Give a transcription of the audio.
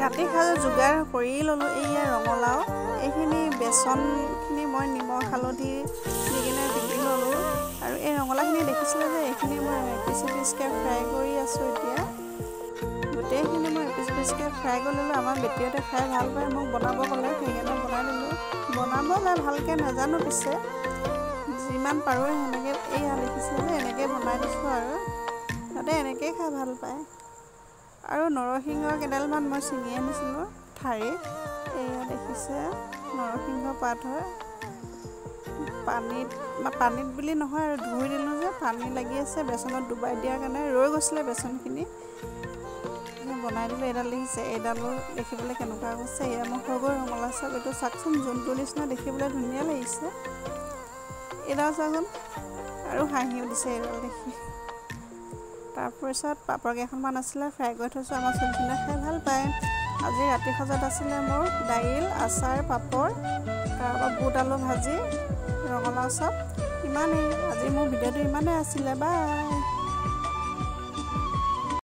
ৰাতি সাজৰ যোগাৰ কৰি ল'লোঁ। এইয়া ৰঙালাও, এইখিনি বেচনখিনি মই নিমখ হালধি দি কিনে পিহি ল'লোঁ। আৰু এই ৰঙালাওখিনি দেখিছিলে যে, এইখিনি মই এপিচ এপিচকৈ ফ্ৰাই কৰি আছোঁ। এতিয়া গোটেইখিনি মই এপিচ এপিচকৈ ফ্ৰাই কৰি ল'লোঁ। আমাৰ বেটীহঁতে খাই ভাল পায়, মোক বনাব ক'লে, সেইকাৰণে বনাই দিলোঁ। বনাবলৈ ভালকৈ নাজানো, পিছে যিমান পাৰোঁ সেনেকৈ, এইয়া দেখিছে যে, এনেকৈ বনাই দিছোঁ আৰু সিহঁতে এনেকৈয়ে খাই ভাল পায়। আৰু নৰসিংহ কেইডালমান মই ছিঙি আনিছিলোঁ ঠাৰি, এয়া দেখিছে, নৰসিংহ পাত হয়। পানীত, পানীত বুলি নহয় আৰু, ধুই দিলোঁ যে পানী লাগি আছে, বেচনত ডুবাই দিয়াৰ কাৰণে ৰৈ গৈছিলে বেচনখিনি, বনাই দিলোঁ। এইডাল দেখিছে, এইডালো দেখিবলৈ কেনেকুৱা গৈছে। এয়া মোৰ হৈ গ'ল ৰঙালাও চপ। এইটো চাওকচোন, জন্তুৰ নিচিনা দেখিবলৈ ধুনীয়া লাগিছে। এইডাল চাওকচোন, আৰু হাঁহিও দিছে এইডাল দেখি। তাৰপিছত পাপৰ কেইখনমান আছিলে, ফ্ৰাই কৰি থৈছোঁ, আমাৰ ছোৱালীজনীয়ে খাই ভাল পায়। আজি ৰাতি সাজত আছিলে মোৰ দাইল, আচাৰ, পাপৰ, তাৰপৰা বুট আলু ভাজি, ৰঙালাও চপ, ইমানেই। আজি মোৰ ভিডিঅ'টো ইমানেই আছিলে। বাই।